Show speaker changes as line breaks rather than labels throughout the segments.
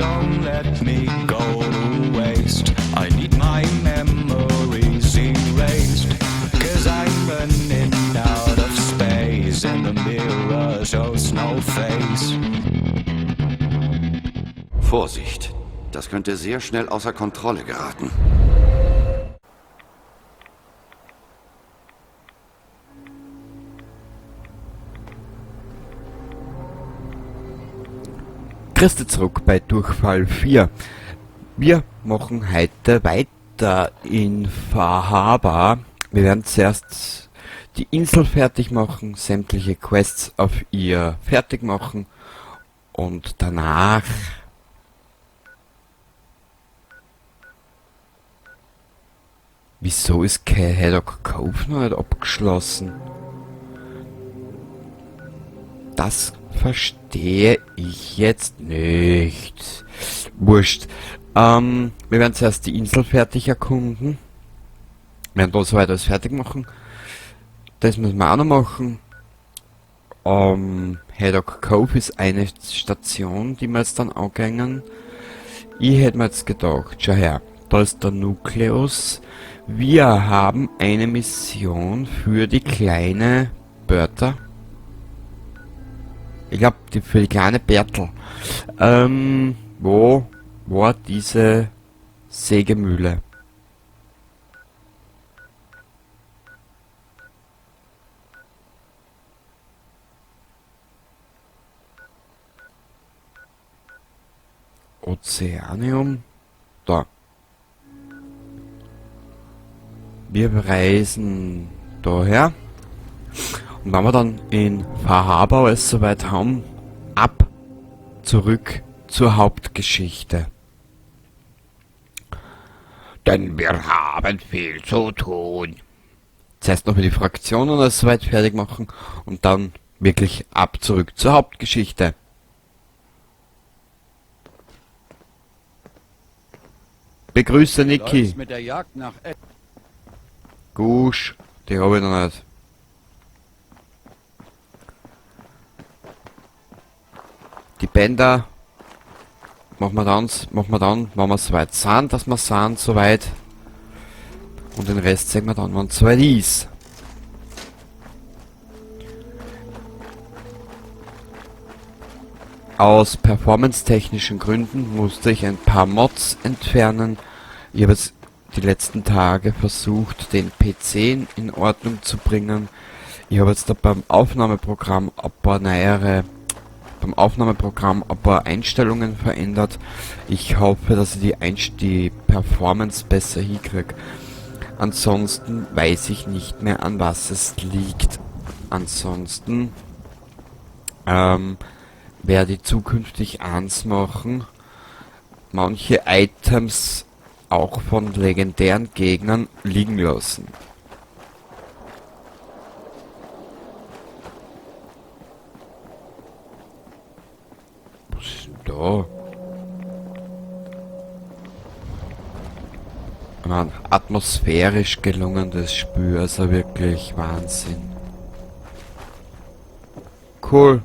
Don't let me go to waste. I need my memories erased. 'Cause I'm running out of space, and the mirror shows no face.
Vorsicht, das könnte sehr schnell außer Kontrolle geraten.
Christi zurück bei Durchfall 4. Wir machen heute weiter in Far Harbor. Wir werden zuerst die Insel fertig machen, sämtliche Quests auf ihr fertig machen und danach Wieso ist kein Haddock Cove noch nicht abgeschlossen? Das verstehe ich jetzt nicht. Wurscht. Wir werden zuerst die Insel fertig erkunden. Wir werden da soweit alles fertig machen. Das müssen wir auch noch machen. Haddock Cove ist eine Station, die wir jetzt dann angehen. Ich hätte mir jetzt gedacht, schau her, da ist der Nukleus. Wir haben eine Mission für die kleine Bertha. Ich glaub, für die kleine Bertel. Wo war diese Sägemühle? Ozeanium? Da. Wir reisen daher. Und wenn wir dann in Far Harbor alles soweit haben, ab zurück zur Hauptgeschichte. Denn wir haben viel zu tun. Zuerst noch die Fraktionen alles soweit fertig machen und dann wirklich ab zurück zur Hauptgeschichte. Begrüße Niki.
Läuft's mit der Jagd nach Ed-
Gusch, die hab ich noch nicht. Die Bänder machen wir dann, wenn wir soweit sind, dass wir sind, soweit. Und den Rest sehen wir dann, wenn es soweit ist. Aus performance-technischen Gründen musste ich ein paar Mods entfernen. Ich habe jetzt die letzten Tage versucht, den PC in Ordnung zu bringen. Ich habe jetzt da beim Aufnahmeprogramm ein paar neuere, beim Aufnahmeprogramm ein paar Einstellungen verändert. Ich hoffe, dass ich die Performance besser hinkrieg. Ansonsten weiß ich nicht mehr, an was es liegt. Ansonsten werde ich zukünftig eins machen. Manche Items auch von legendären Gegnern liegen lassen. Was ist denn da? Ich mein, atmosphärisch gelungen das Spiel, also wirklich Wahnsinn. Cool.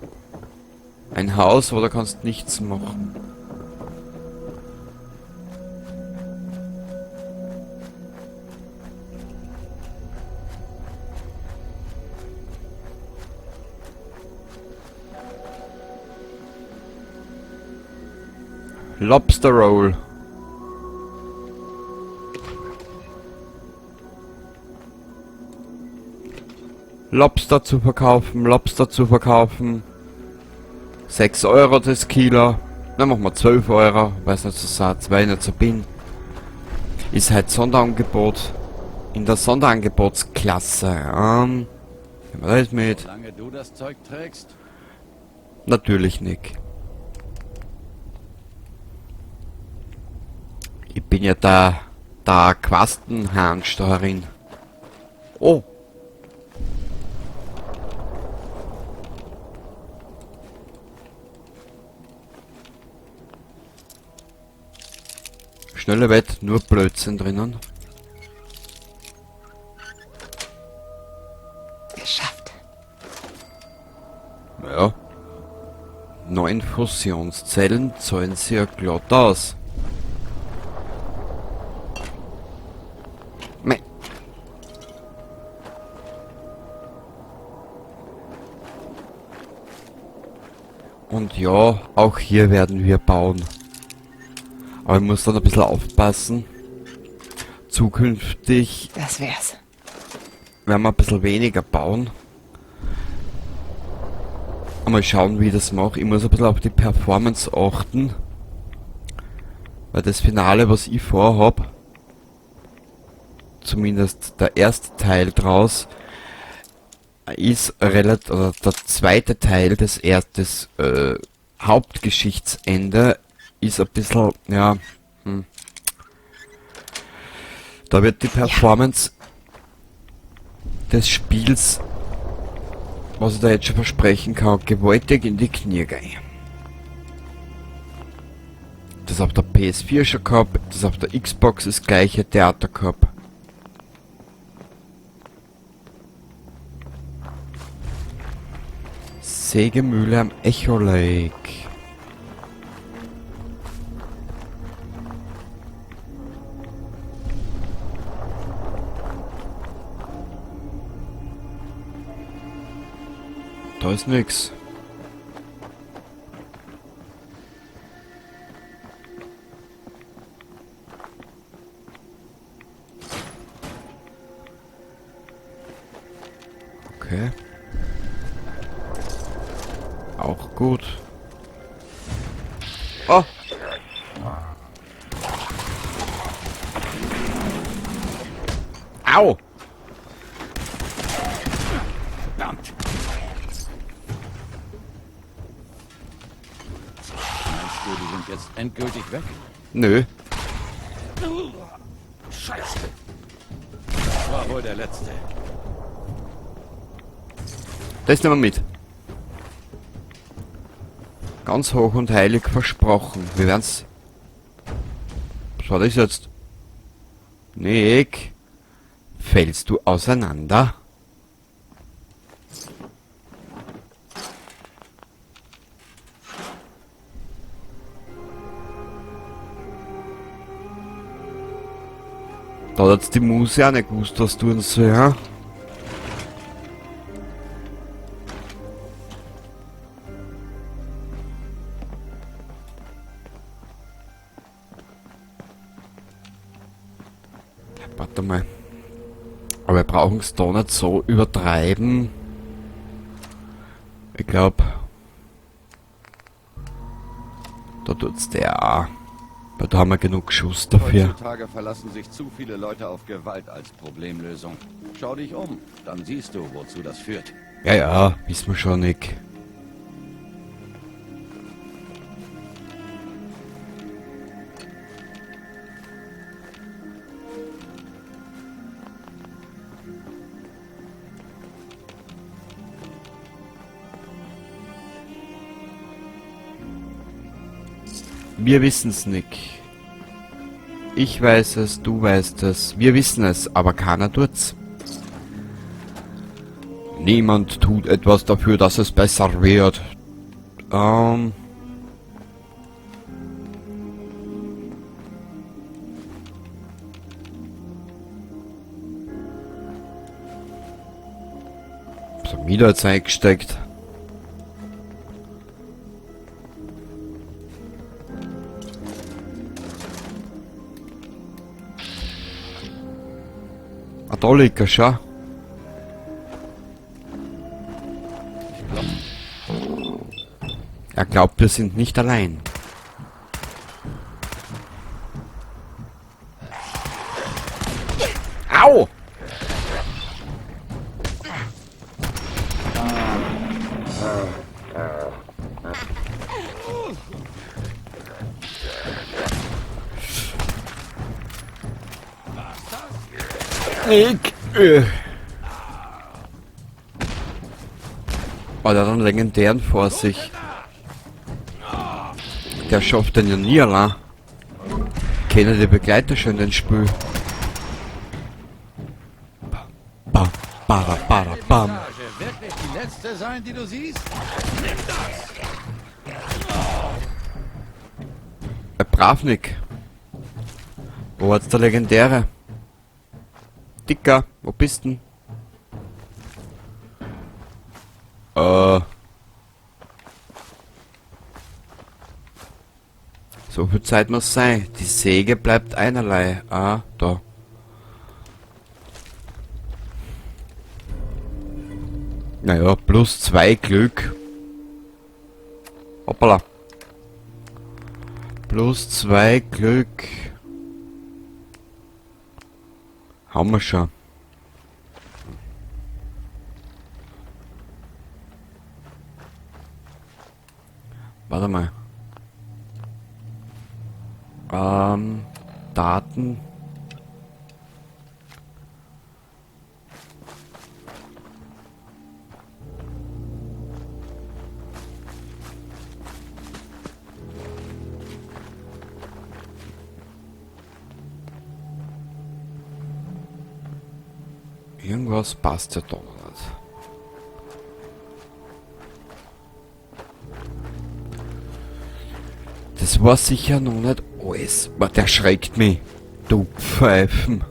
Ein Haus, wo du kannst nichts machen. Lobster Roll. Lobster zu verkaufen, Lobster zu verkaufen. 6 Euro das Kilo. Dann machen wir 12 Euro, weil's nicht so satt, weil ich nicht so bin. Ist halt Sonderangebot. In der Sonderangebotsklasse. Nehmen wir das mit.
Solange du das Zeug trägst?
Natürlich nicht. Ich bin ja der Quastenhansch da herin. Oh. Schnelle Wett, nur Blödsinn drinnen.
Geschafft.
Ja. 9 Fusionszellen zahlen sie ja glatt aus. Mei. Und ja, auch hier werden wir bauen. Aber ich muss dann ein bisschen aufpassen. Zukünftig
Das wär's.
werden wir ein bisschen weniger bauen. Mal schauen, wie ich das mache. Ich muss ein bisschen auf die Performance achten. Weil das Finale, was ich vorhab, zumindest der erste Teil draus, ist relativ, oder der zweite Teil des des Hauptgeschichtsende ist ein bisschen, ja, Da wird die Performance des Spiels, was ich da jetzt schon versprechen kann, gewaltig in die Knie gehen. Das auf der PS4 schon gehabt, das auf der Xbox das gleiche Theater gehabt. Sägemühle am Echo Lake. Da ist nix. Okay. Auch gut. Oh! Au!
Verdammt! Meinst du, die sind jetzt endgültig weg?
Nö.
Scheiße! Das war wohl der letzte.
Das nehmen wir mit. Ganz hoch und heilig versprochen. Wir werden's... Was war das jetzt? Nick. Fällst du auseinander? Da hat jetzt die Muse auch nicht gewusst, was tun soll, ja? Warte mal. Aber wir brauchen es da nicht so übertreiben. Ich glaub, da tut's der auch. Weil da haben wir genug Schuss dafür.
Heutzutage verlassen sich zu viele Leute auf Gewalt als Problemlösung. Schau dich um, dann siehst du, wozu das führt.
Ja, ja, wissen wir schon, Nick. Wir wissen's, Nick. Ich weiß es, du weißt es, wir wissen es, aber keiner tut's. Niemand tut etwas dafür, dass es besser wird. Was haben wir da jetzt eingesteckt? Ah, da liegt er schon. Er glaubt, wir sind nicht allein. Au! Nick. Oh, der hat einen legendären vor sich. Der schafft den ja nie allein. Kennen die Begleiter schon den Spiel. Ba, ba, ba, ba, bam.
Wirklich die letzte sein, die du siehst? Nimm das!
Brav, Nick. Wo war's der Legendäre? Dicker, wo bist denn? So viel Zeit muss sein. Die Säge bleibt einerlei. Ah, da. Naja, plus 2 Glück. Hoppala. Plus 2 Glück. Haben wir schon. Warte mal. Daten. Irgendwas passt ja da noch nicht. Das war sicher noch nicht alles. Boah, der schreckt mich. Du Pfeifen.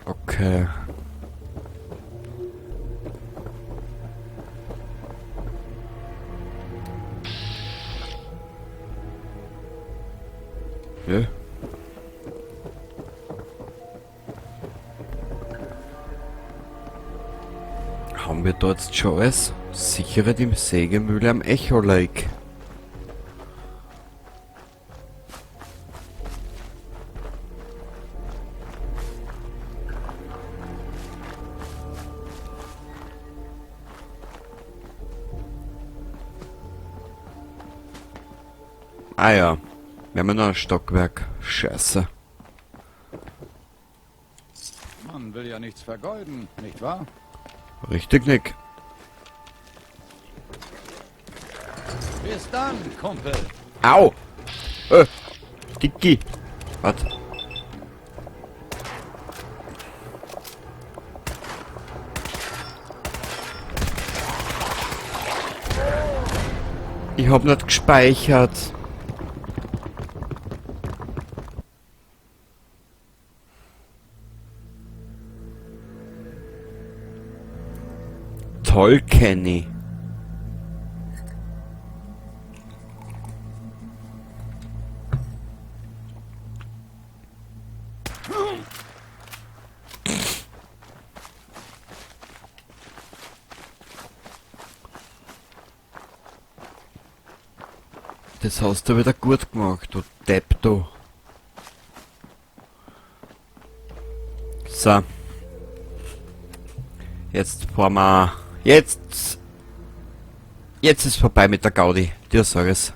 Okay. Ja. Haben wir dort jetzt schon alles? Sichere die Sägemühle am Echo Lake. Ah ja, wir haben ja noch ein Stockwerk. Scheiße.
Man will ja nichts vergeuden, nicht wahr?
Richtig, Nick.
Bis dann, Kumpel.
Au! Dicky. Warte. Ich hab nicht gespeichert. Toll, Kenny. Das hast du wieder gut gemacht, du Depp, du. So. Jetzt fahren wir. Jetzt! Jetzt ist vorbei mit der Gaudi. Dir sag ich's.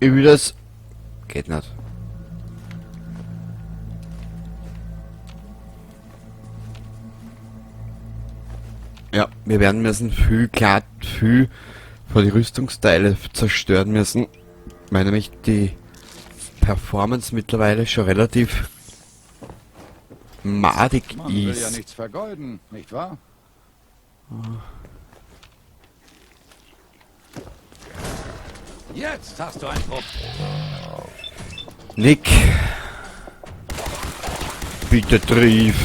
Ich will das. Geht nicht. Ja, wir werden müssen viel glatt, viel von die Rüstungsteile zerstören müssen, weil nämlich die Performance mittlerweile schon relativ madig
Man will ja
ist.
nichts vergeuden, nicht wahr? Jetzt hast du ein Problem.
Nick. Bitte triff.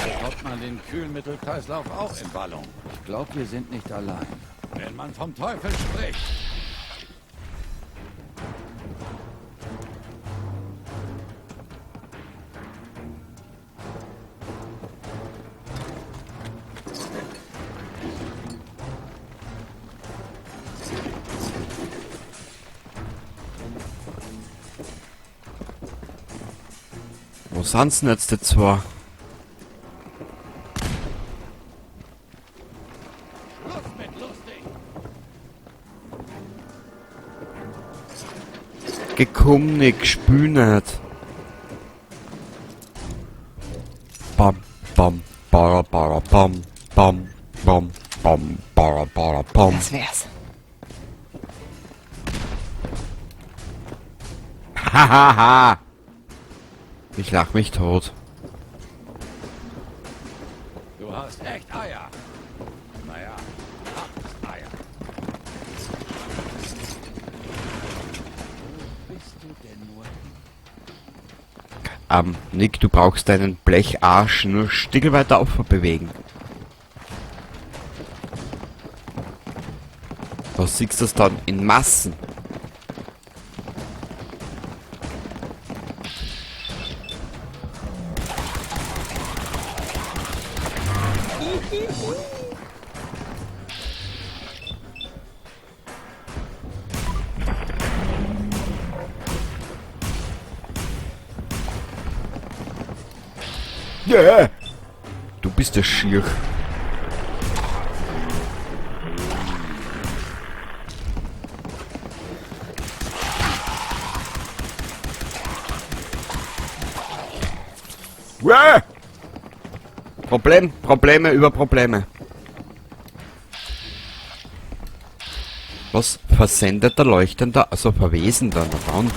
Bekommt man den Kühlmittelkreislauf auch in Ballung? Ich glaub, wir sind nicht allein. Wenn man vom Teufel spricht.
Wo sind's denn jetzt die zwei? Gekomm nicht, spül nicht. Bam, bam, bara, bara, bam, bam, bam, bam, bara, bara, bam.
Das wär's.
Hahaha. Ich lach mich tot.
Du hast echt Eier. Naja, hast Eier. Wo bist du denn nur?
Nick, du brauchst deinen Blecharsch nur Stickel weiter aufbewegen. Da siehst du das dann in Massen. Yeah. Du bist der Schier. Uah! Problem, Probleme über Probleme. Was versendeter, leuchtender, also verwesender, na dann.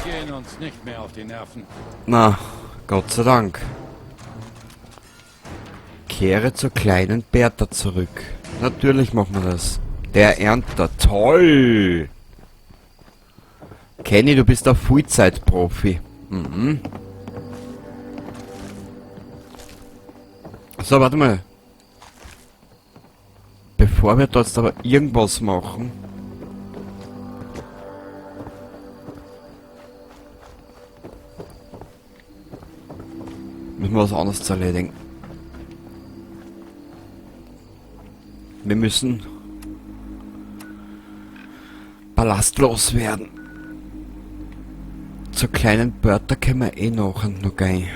Die gehen uns nicht mehr auf die Nerven.
Na, Gott sei Dank. Kehre zur kleinen Bertha zurück. Natürlich machen wir das. Der Ernter, toll! Kenny, du bist der Vollzeitprofi. Mhm. So, warte mal. Bevor wir dort jetzt aber irgendwas machen... Müssen wir was anderes erledigen. Wir müssen ballastlos werden. Zur kleinen Bertha können wir eh nachher noch gehen.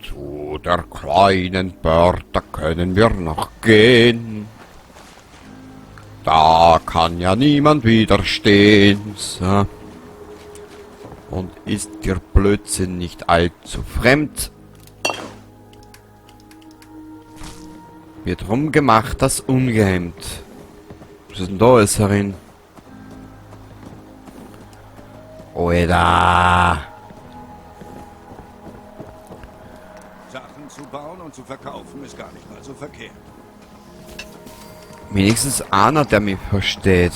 Zu der kleinen Bertha können wir noch gehen. Da kann ja niemand widerstehen. So. Und ist dir Blödsinn nicht allzu fremd? Wird rumgemacht, das ungehemmt. Was ist denn da alles herin? Alter!
Sachen zu bauen und zu verkaufen ist gar nicht mal so verkehrt.
Wenigstens einer, der mich versteht.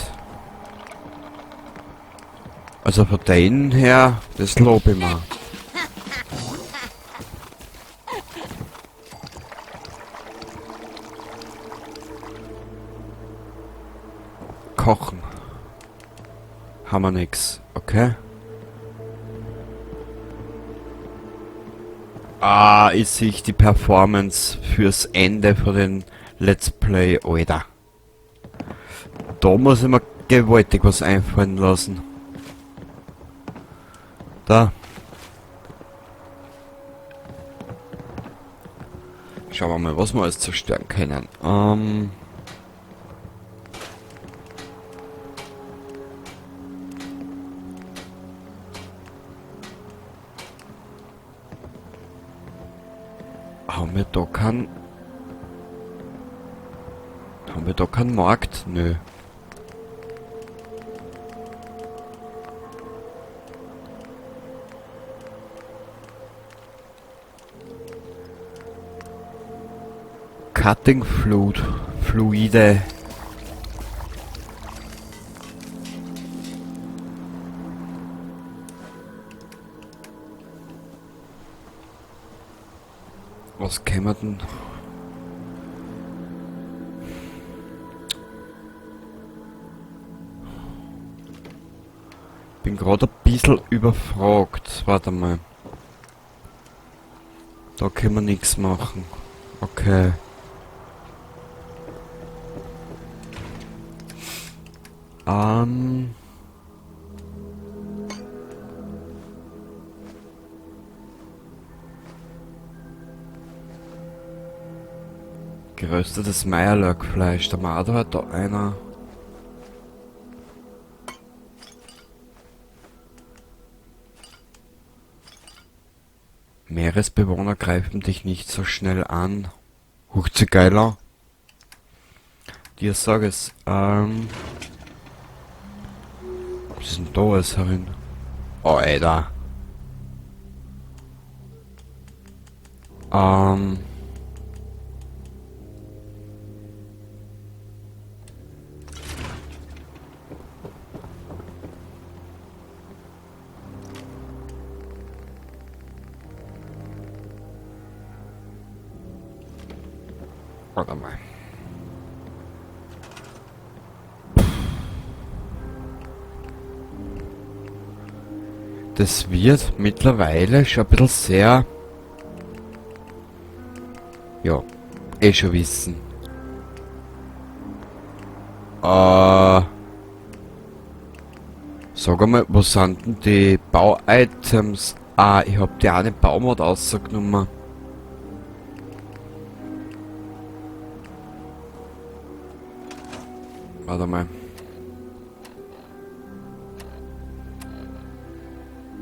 Also von denen her, das lobe ich mir. Kochen. Haben wir nix, okay? Ah, ist sich die Performance fürs Ende von den Let's Play, Alter. Da muss ich mir gewaltig was einfallen lassen. Da. Schauen wir mal, was wir alles zerstören können. Haben wir da keinen... Haben wir da keinen Markt? Nö. Cutting Fluid. Fluide. Was können wir denn? Bin gerade ein bisschen überfragt. Warte mal. Da können wir nichts machen. Okay. Geröstetes Meierlurkfleisch. Der Marder hat da einer. Meeresbewohner greifen dich nicht so schnell an. Huch, zu geiler. Dir sag es. Was ist denn da alles herin? Oh, Alter. Warte mal. Das wird mittlerweile schon ein bisschen sehr... Ja, eh schon wissen. Sag einmal, wo sind denn die Bau-Items? Ah, ich hab die eine Baumod rausgenommen. Warte mal.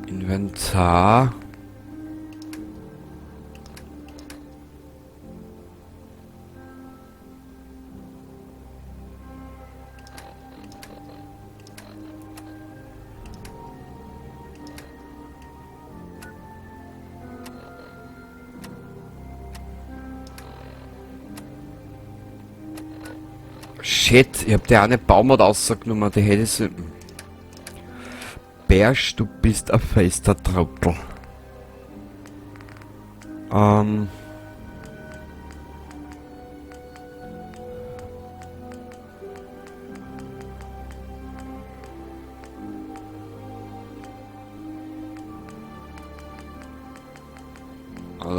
Inventar. Shit, ich hab die eine Baumart rausgenommen, die hätte ich so... Bersch, du bist ein fester Trottel. Warte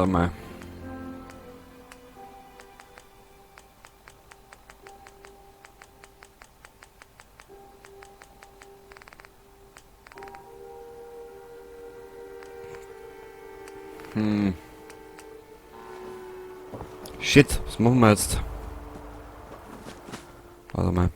mal. Shit, was machen wir jetzt? Warte mal.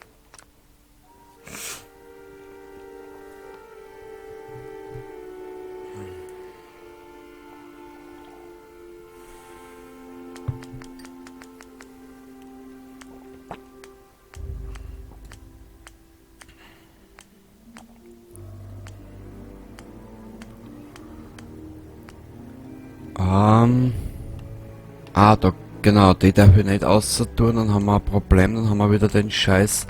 Ah, da, genau, die darf ich nicht auszutun, dann haben wir ein Problem, dann haben wir wieder den Scheiß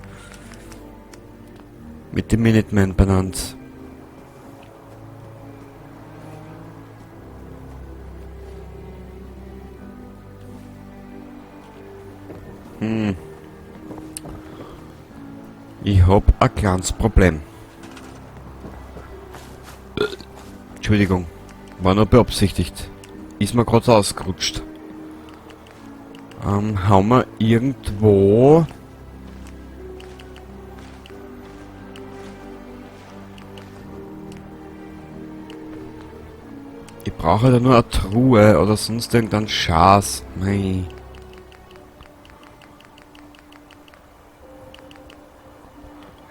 mit dem Minuteman benannt. Ich hab ein kleines Problem. Entschuldigung, war nur beabsichtigt. Ist mir grad so ausgerutscht. Haben wir irgendwo... Ich brauche da nur eine Truhe oder sonst irgendeinen Schatz. Mei.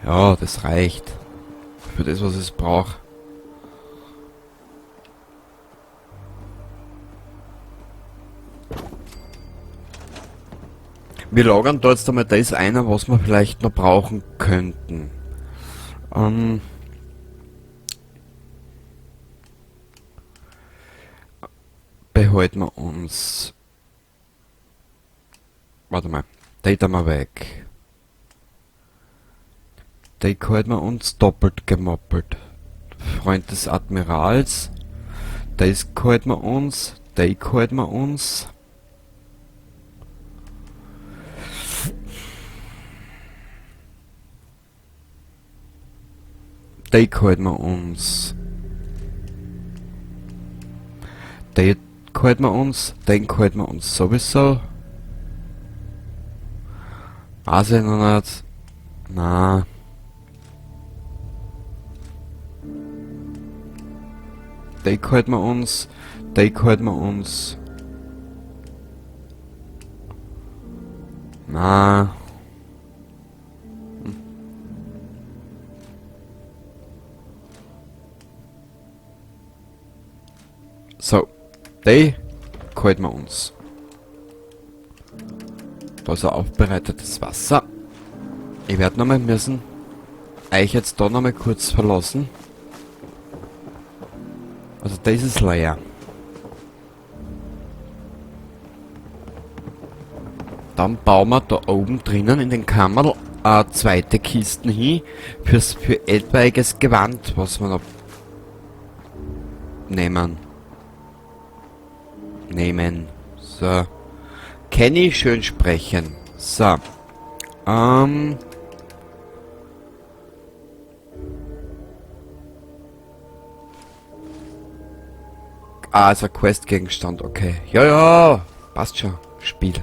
Ja, das reicht. Für das, was ich brauche. Wir lagern da jetzt einmal das ein, was wir vielleicht noch brauchen könnten. Behalten wir uns. Warte mal, die da mal weg. Die halten wir uns doppelt gemoppelt. Freund des Admirals. Das halten wir uns. Die halten wir uns. Die halten wir uns. Die halten wir uns. Den halten wir uns sowieso. Weiß ich noch nicht. Na. Die halten wir uns. Die halten wir uns. Na. So, die halten wir uns. Da ist ein aufbereitetes Wasser. Ich werde nochmal müssen euch jetzt da nochmal kurz verlassen. Also das ist leer. Dann bauen wir da oben drinnen in den Kammerl eine zweite Kisten hin für etwaiges Gewand, was wir noch nehmen. Nehmen. So. Kenny schön sprechen. So. Ah, ist ein Quest-Gegenstand, okay. Ja, ja, passt schon. Spiel.